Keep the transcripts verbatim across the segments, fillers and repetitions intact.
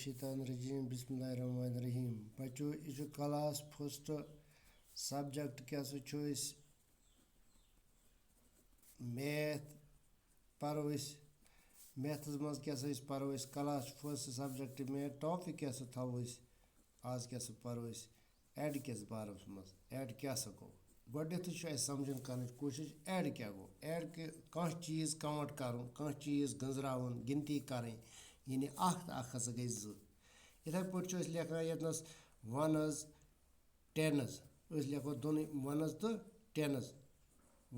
شیطان الرجیم، بسم اللہ الرحمن الرحیم۔ بچو، یہِ چھُ class first subject، کیٛاہ سا چھُ أسۍ math پرو أسۍ، mathس منٛز کیٛاہ سا أسۍ پرو أسۍ class first subject math، topic کیٛاہ سا تھاوو أسۍ آز، کیٛاہ سا پرو أسۍ add کِس بارس منٛز۔ Add کیٛاہ سا گوٚو؟ گۄڈٕنیتھٕے چھُ اَسہِ سمجھُن کرنٕچ کوٗشِش، add کیٛاہ گوٚو؟ Add کہِ کانٛہہ چیٖز count کرُن، کانٛہہ چیٖز گٔنٛزراوُن، گِنتی کرٕنۍ، یعنی اکھ تہٕ اکھ ہسا گٔے زٕ۔ یِتھے پٲٹھۍ چھُ أسۍ لیکھان ییٚتنَس ones، tens، أسۍ لیکھو دۄنٕے ones تہٕ tens۔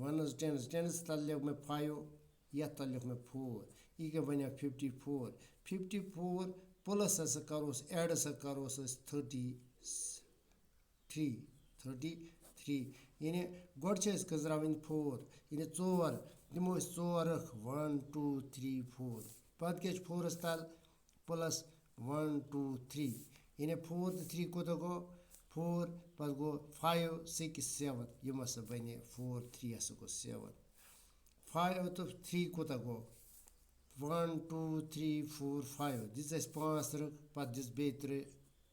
Ones، tens، tens تَل لیوٚکھ مےٚ five، یَتھ تَل لیوٚکھ مےٚ four۔ یہِ کیٛاہ بَنیو؟ Fifty four۔ Fifty four plus ہسا کَروس add، ہسا کَروس أسۍ thirty three، thirty three۔ یعنی گۄڈٕ چھِ أسۍ گٔنٛزراوٕنۍ four، یعنی ژور، دِمو أسۍ ژور اکھ، one two three four۔ پَتہٕ کیٛاہ چھُ fourس تَل؟ Plus one two three، یعنی four تہٕ three کوٗتاہ گوٚو؟ Four، پَتہٕ گوٚو five، six، seven، یِم ہسا بَنے، four، three ہسا گوٚو seven۔ Five تہٕ three کوٗتاہ گوٚو؟ One two three four five، دِژ اَسہِ پانٛژھ رٕکھ، پَتہٕ دِژ بیٚیہِ ترٛےٚ،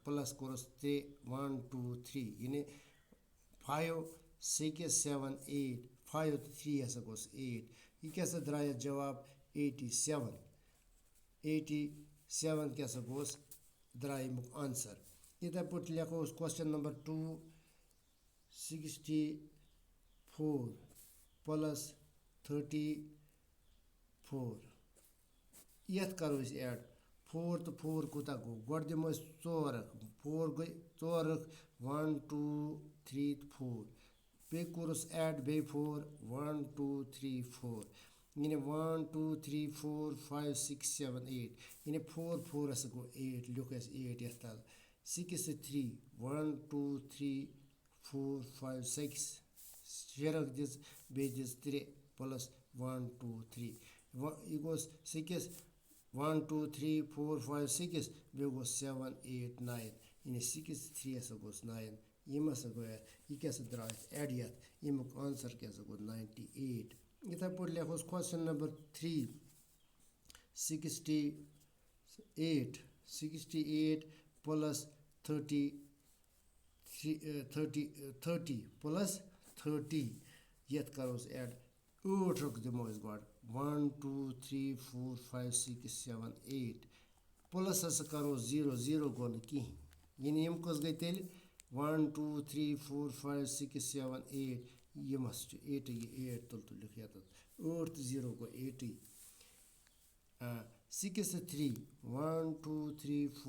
plus کوٚرُس ترٛےٚ، one two three، یعنی five، six، seven، eight، five تہٕ three ہسا گوٚو eight۔ یہِ کیٛاہ سا درٛاو اَتھ جواب؟ Eighty seven۔ Eighty seven کیٛاہ سا گوٚو، درٛاو اَمیُک answer۔ یِتھے پٲٹھۍ لیکھو أسۍ question number two، sixty four plus thirty four۔ یَتھ کَرو أسۍ add۔ Four تہٕ four کوٗتاہ گوٚو؟ گۄڈٕ دِمو أسۍ ژور اکھ۔ Four گٔے ژور اکھ، one two three four۔ بیٚیہِ کوٚرُس add بیٚیہِ four، one two three four۔ یعنی one two three four five six seven eight۔ یعنی four four ہسا گوٚو eight، لیوٚکھ اَسہِ eight یَتھ تَل۔ Six تہٕ three، one two three four five six۔ شےٚ رٕکھ دِژ، بیٚیہِ دِژ ترٛےٚ plus one two three۔ وۄنۍ یہِ گوٚو six، one two three four five six، بیٚیہِ گوٚو seven eight nine، یعنی six three ہسا گوٚو nine۔ یِم ہسا گوٚو اَتھ، یہِ کیٛاہ سا درٛاو اَتھ add یَتھ، ییٚمیُک answer کیٛاہ سا گوٚو؟ Ninety eight۔ یِتھے پٲٹھۍ لیکھوس question number three، sixty eight، sixty eight plus thirty three، thirty، thirty plus thirty، یَتھ کَروس add۔ ٲٹھ رٕکھ دِمو أسۍ گۄڈٕ، one two three four five six seven eight، plus ہسا کَرو zero، zero گوٚو نہٕ کِہیٖنۍ، یعنی یِم کٔژ گٔے تیٚلہِ؟ One two three four five six seven eight، یِم ہسا چھِ eight، یہِ eight تُل، تُل لیوٚکھ یَتَتھ، ٲٹھ تہٕ zero گوٚو eight۔ آ، six تہٕ three، one two three four